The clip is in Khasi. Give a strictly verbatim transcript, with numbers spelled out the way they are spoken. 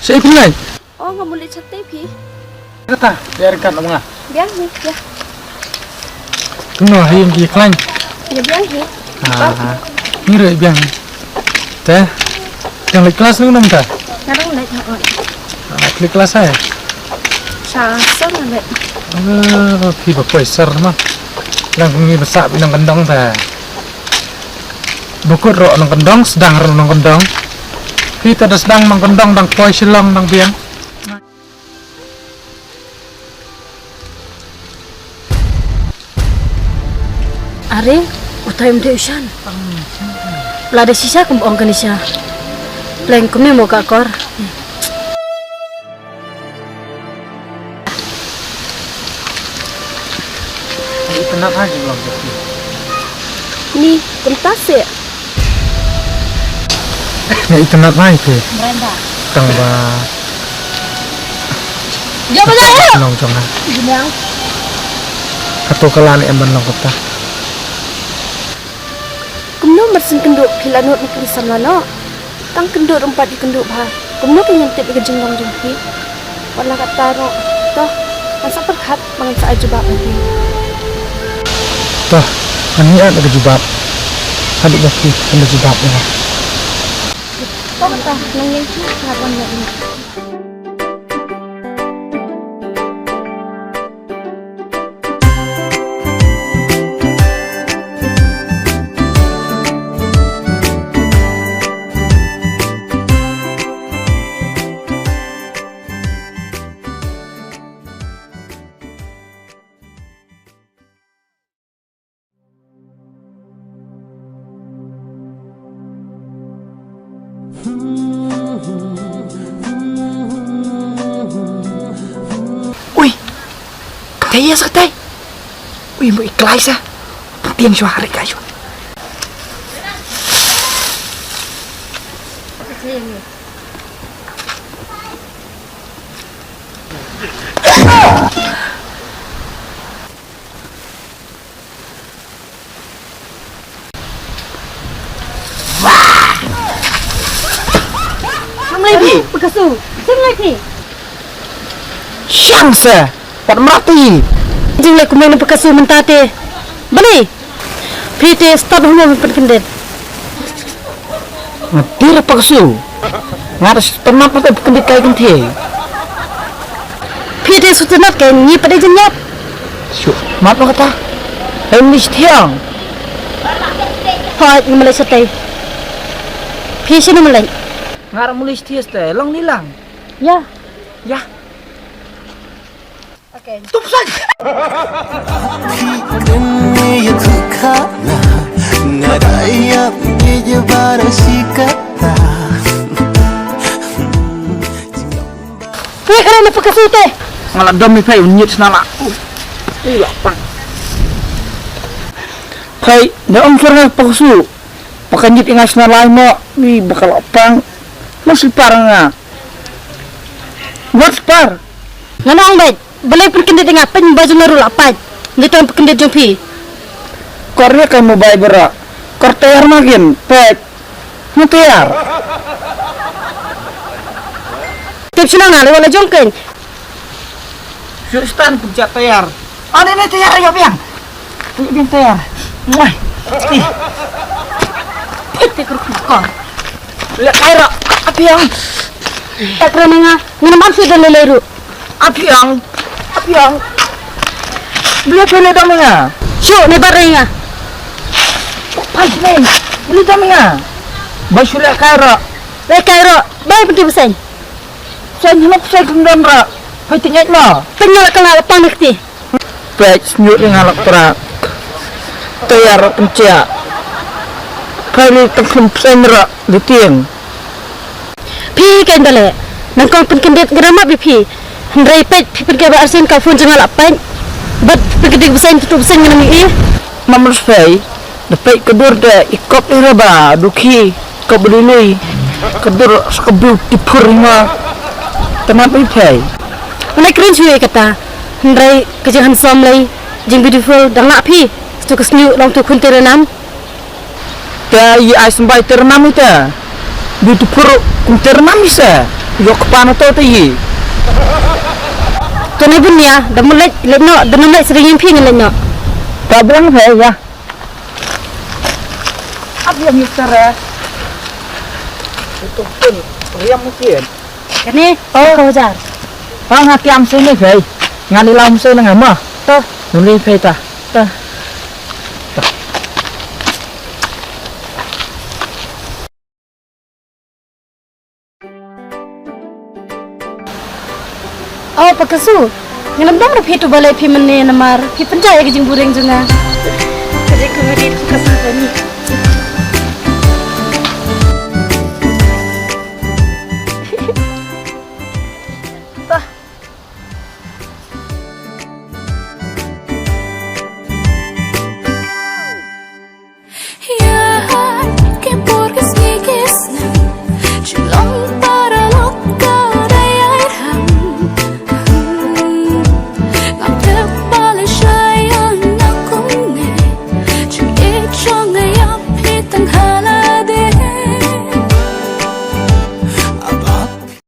Shaei phi leit? Oh, nga mut leit shatei phi. Kata, ïa ryngkat noh ma nga. Biang hi, biang. Kumno, ha ïing ki khlaiñ? Ïa biang hi. Ah, ngi ruh biang hi. Te, dang leit klas ne em te? Nga dang leit, hooid. Ah, klas ai? Sha song nga leit. Oh, phi ba poi ser ma. Dang ngi ba sah phi nongkyndong te. Ba kut ruh nongkyndong, sdang ruh nongkyndong. Phi te da sdang nongkyndong dang poi Shillong dang biang. Are, utai um dei u Shan. Lada shisha kum ong kane sha. Pleng kumne mo ka kor. Nga itynnad ha ki long ki. Ni, kumta se. Nga itynnad ha ki. Brenda. Tang ba. Jom ba jaya. Long jong ha. Jom. Hato ka lan em ban long kata. Kumno mar syn kynduh phi la nud ni phi samla noh. Tang kynduh ruh ym pat ïa kynduh bha. Kumno phi ngam tip ïa ka jinglong jong phi. Wat la katta ruh. To, ngan sa pyrkhat ba ngan sa ai jubab ïa phi. To, ngan ïa ai ka jubab. Haduh ba phi kan da jubab ïa nga. To kata, nang ïeng phi, ngan wan ïa ïa. Ui, katai ïa sa katai. Ui, mo i klai sa. Tieng shuwa, hari kai shuwa. Namlei bi pakasu. Namlei bi. Shang se. Pat mrati. Jingleh kumne pakasu mynta te. Bani. Phi te stad hmo pynkyndit. Nga tira pakasu. Nga da shu tynat pat pynkyndit kai kynthei. Phi te shu tynat kai ngi pat dei jingïap. Shu mat ma kata. Hei mlis thiang. Hoi ngi mlis thiang. Phi shu mlis. Nga mlis thiang te long ni lang. Ya. Ya. Tup sai. Phi kare na pakasu te. Nga la dom ni phai un nyit sna la. Ui la pang. Phai da ong sor nga pakasu. Paka nyit nga sna lai mo. Ui baka la pang. Mo slipar nga. Wat slipar. Nga nong bad. Balei pynkyndit ïa nga, peit mobile jong nga ruh la pait. Ngi tang pynkyndit jong phi. Kor ïa ka mobile bra. Kor tayar ma kin, peit. Nga tayar. Tip shuna nga leh wala jong ken. Shu stan pynjat tayar. Ani ni tayar ïa biang. Ïa biang tayar. Muai. Peit te kor kor. Leh kai ra. Apiang. Tak kena nga. Ngin man shu dan lelai ruh. Apiang. Apiang. Beli pele dam nga. Shu ni bar nga. Pas ni. Beli dam nga. Ba shu leh kai ra. Leh kai ra. Bai penti besen. Sen hno sen kum dam ra. Hai tingit ma. Tinggal kena lapang ni kti. Peit sñiuh ïa nga lak trak. Tayar pynchiah. Phai li tang khum pseng ra li tieng. Phi kein bale. Nang kong pynkyndit nga da map ïa phi. Hynrei peit phi pynkyndit ba arsien ka phone jong nga la peit. Bad pynkyndit bseiñ tutu bseiñ nga nang ïohi. Mam rus phai. Da peit ka dur da i kop i raba dukhi. Ka bri lui ka dur sa ka beautiful ri nga. Tama bai phai. Une kren shu ïa kata. Hynrei ka jing handsome lei jing beautiful dang lah phi. Stu ka sniu long tu khun terenam. Ta i ai symbai terenam ita. Beautiful khun terenam isa. Yok kpa na to te hi. To ne bunia, da mulai lek no, da mulai sering yang phi ngelek no. Ta bilang phe ya. Ap yang yuk tara. Itu pun riam mungkin. Kani, oh, kau jar. Ang hati am sini phe. Ngali lam sini ngama. To. Nuli phe ta. To. Oh, Pakasu. Ngan ym dom ruh phi tu balei phi mynne namar phi pynjah ïa ka jingburing jong nga.